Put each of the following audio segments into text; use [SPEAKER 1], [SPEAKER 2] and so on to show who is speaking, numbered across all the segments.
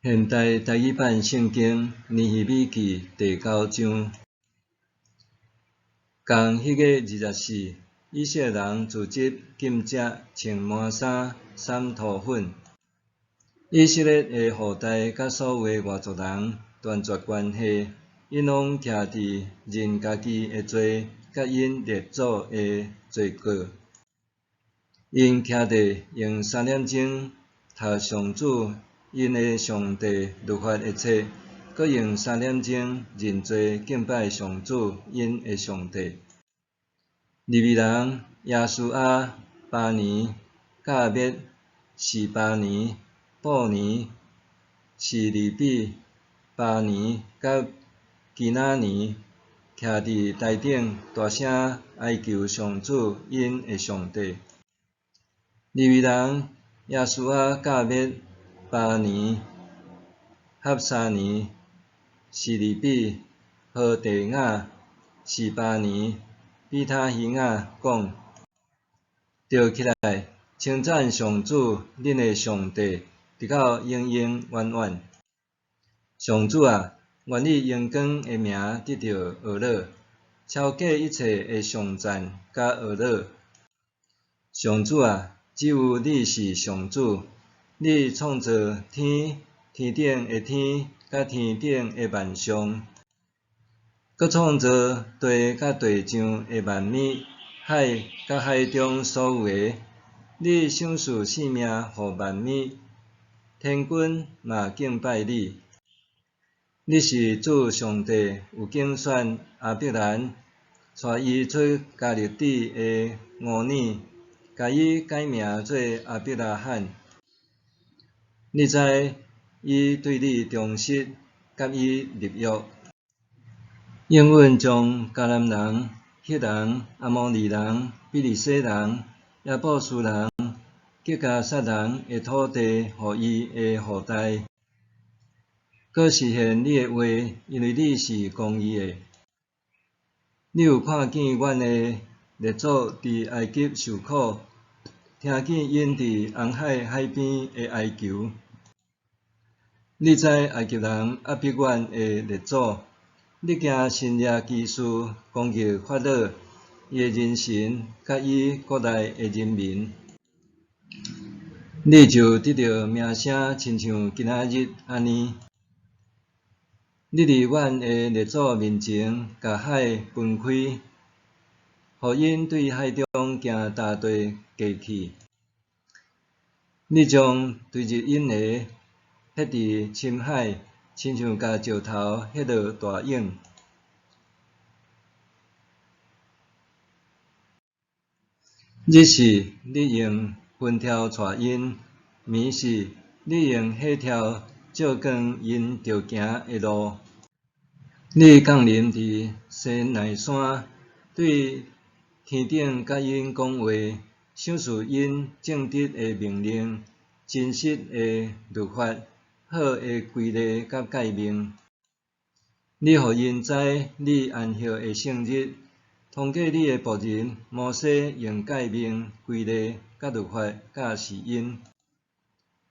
[SPEAKER 1] 現代台語版聖經尼希米記第九章，仝彼月24，以色列人組織禁食，穿麻衫，捎塗粉。以色列的後代佮所有的外族人斷絕關係，𪜶攏徛佇認家己的罪，佮𪜶列祖的罪過。𪜶徛咧用三點鐘讀上主𪜶的上帝律法的冊，閣用三點鐘認罪敬拜上主𪜶的上帝。利未人耶書亞、巴尼、甲滅、示巴尼、布尼、示利比、巴尼佮基拿尼，徛佇台頂大聲哀求上主𪜶的上帝。利未人耶書亞、甲滅、巴尼、哈沙尼、示利比、何地亞、示巴尼、比他希雅講：著起來，稱讚上主恁的上帝，直到永永遠遠。上主啊，願你榮光的名得著呵咾，超過一切的頌讚佮呵咾。上主啊，只有你是上主，你創造天、天頂的天，佮天頂的萬象，閣創造地佮地上的萬物，海佮海中所有的。你賞賜性命予萬物，天軍嘛敬拜你。你是主上帝，有揀選亞伯蘭，帶伊出迦勒底的烏爾，共伊改名做亞伯拉罕。你知伊對你忠實，佮伊立約，應允將迦南人、赫人、阿摩利人、比利洗人、耶布斯人、吉甲撒人的土地予伊的後代，閣實現你的話，因為你是公義的。你有看見阮的列祖佇埃及受苦，聽見𪜶佇紅海海邊的哀求。你知埃及人壓迫阮的列祖，你行神蹟奇事攻擊法老、伊的人臣佮伊國內的人民。你就得著名聲，親像今仔日按呢。你佇阮的列祖面前，共海分開，予𪜶對海中行踏地過去。你將追日𪜶的彼佇深海，親像共石頭彼落大湧。日時你用雲柱帶𪜶，暝時你用火柱照光𪜶著行的路。你降臨佇西奈山，對天頂佮𪜶講話，賞賜𪜶正直的命令、真實的律法、好的規例佮誡命。你予𪜶知你安息的聖日，通過你的僕人摩西用誡命、規例佮律法教示𪜶。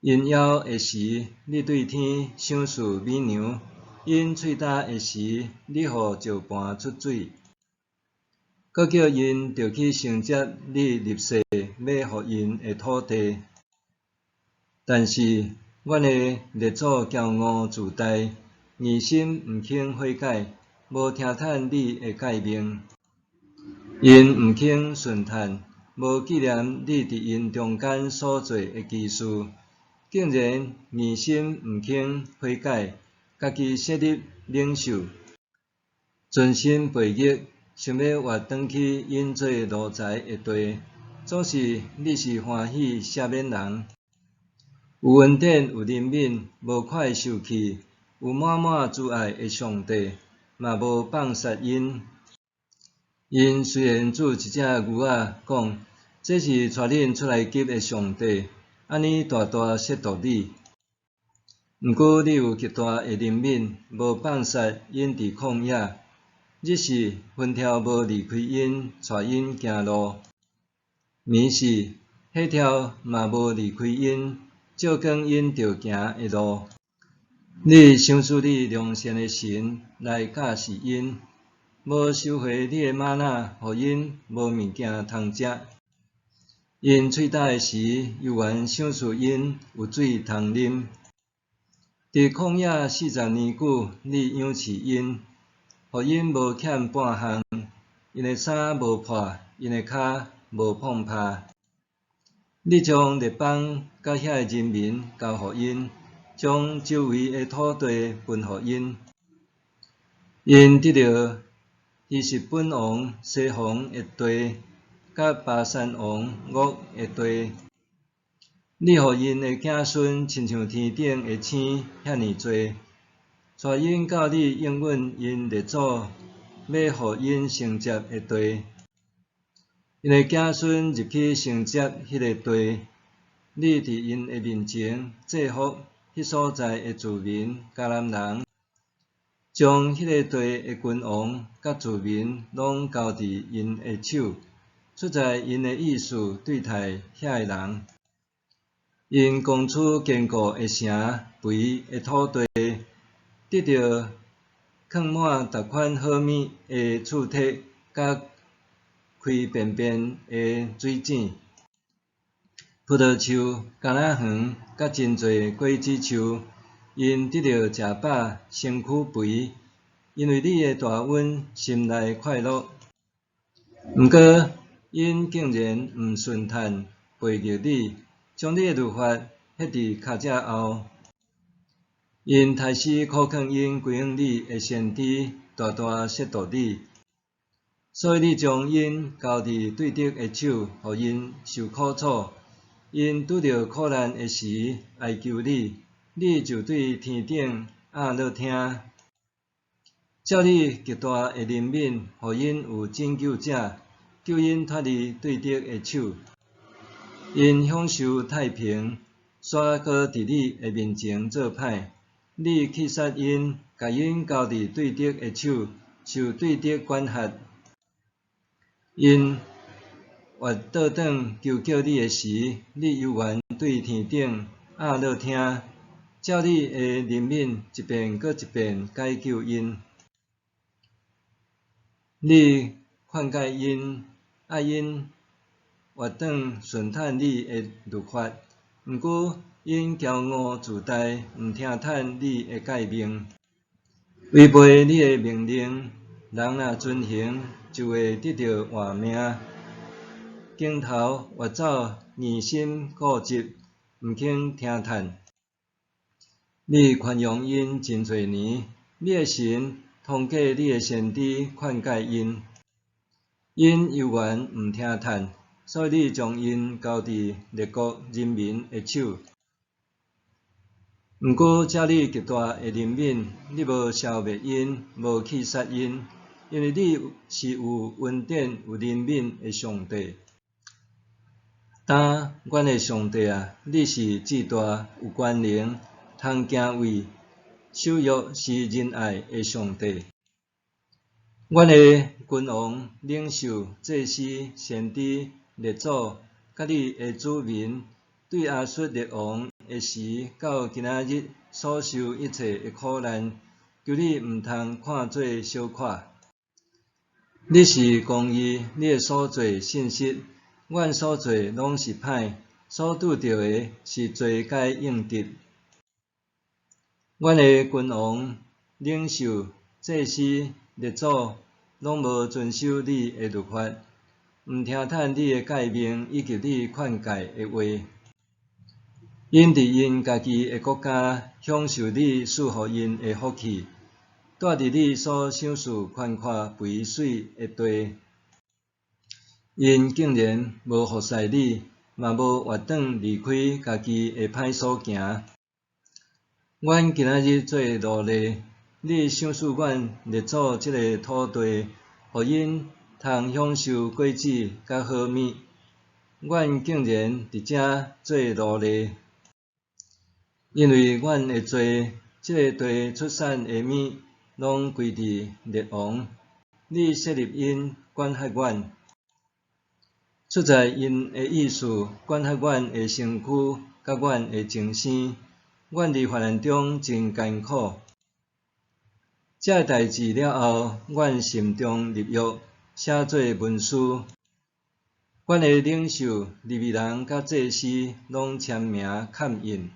[SPEAKER 1] 𪜶枵的時，你對天賞賜米糧；𪜶喙焦的時，你予石盤出水。閣叫𪜶著去承接你立誓欲予𪜶的土地。但是，阮的列祖驕傲自大，硬心毋肯悔改，無聽趁你的誡命。𪜶毋肯順趁，無紀念你佇𪜶中間所做的奇事，竟然硬心毋肯悔改，家己設立領袖，存心背逆，想欲活轉去𪜶做奴才的地。總是你是歡喜赦免人，有恩典有憐憫，無快受氣，有滿滿慈愛的上帝，嘛無放殺𪜶。𪜶雖然鑄一隻牛仔，講這是帶恁出埃及的上帝，按呢大大褻瀆你。毋過你有極大的憐憫，無放殺𪜶佇曠野，日時雲柱無離開𪜶，帶𪜶行路；暝時火柱嘛無離開𪜶，照光𪜶著行的路。你賞賜你良善的神來教示𪜶，無收回你的瑪納，予𪜶無物件通食。𪜶喙焦的時，猶原賞賜𪜶有水通啉。佇曠野40年久，你養飼𪜶，予𪜶無欠半項，𪜶的衫無破，𪜶的跤無膨拍。你將列邦佮遐的人民交予𪜶，將周圍的土地分予𪜶。𪜶得著希實本王西宏的地，佮巴珊王噩的地。你予𪜶的子孫親像天頂的星遐爾濟，帶𪜶到你應允𪜶列祖欲予𪜶承接的地。𪜶的子孫入去承接彼个地，你佇𪜶的面前制伏彼所在的住民迦南人，將彼个地的君王佮住民攏交佇𪜶的手，出在𪜶的意思對待遐的人。𪜶攻取堅固的城、肥的土地，得著囥滿逐款好物的厝體，佮開便便的水井。葡萄樹、橄欖園，佮真濟果子樹，𪜶得著食飽，身軀肥，因為你的大恩，心內快樂。毋過，𪜶竟然毋順趁背逆你，將你的律法歇佇跤跡後。𪜶刣死苦勸𪜶歸向你的先知，大大褻瀆你。所以你將𪜶交佇對敵的手，予𪜶受苦楚。𪜶拄著苦難的時，哀求你，你就對天頂掩落聽，照你極大的憐憫，予𪜶有拯救者，救𪜶脫離對敵的手。𪜶享受太平，煞閣佇你的面前做歹。你棄殺𪜶，共𪜶交佇對敵的手，受對敵管轄。𪜶越倒轉求叫你的時，你猶原對天頂掩落聽，照你的憐憫一遍閣一遍解救𪜶。你勸誡𪜶，愛𪜶越轉順趁你的律法，毋過𪜶驕傲自大，毋聽趁你的誡命，違背你的命令。人若遵行，就會得著活命。鏡頭越走硬心固執，毋肯聽趁。你寬容𪜶真濟年，你的神通過你的先知勸誡𪜶，𪜶猶原毋聽趁，所以你將𪜶交佇列國人民的手。毋過照你極大的憐憫，你無消滅𪜶，無棄殺𪜶，因為你是有恩典、有憐憫的上帝。當阮的上帝啊，你是至大、有權能、通敬畏、守約施仁愛的上帝。阮的君王、領袖、祭司、先知、列祖，佮你的子民，對亞述列王的時到今仔日所受一切的苦難，求你毋通看做小可。你是公義，你的所做信實，阮所做攏是歹，所拄著的是罪該應得。阮的君王、領袖、祭司、列祖，攏無遵守你的律法，毋聽趁你的誡命以及你勸誡的話。𪜶佇𪜶家己的國家享受你賜予𪜶的福氣，住佇你所賞賜寬闊肥媠的地。𪜶竟然無服侍你，嘛無越轉離開家己的歹所行。阮今仔日做奴隸，你賞賜阮列祖這个土地，予𪜶通享受果子佮好物。阮竟然佇遮做奴隸，因為阮的罪，這个地出產的物攏歸佇列王。你設立𪜶管轄阮，出在𪜶的意思管轄阮的身軀佮阮的精神。阮佇患難中真艱苦。這代誌了後，阮心中立約，寫做文書。阮的領袖、利未人佮祭司攏簽名蓋印。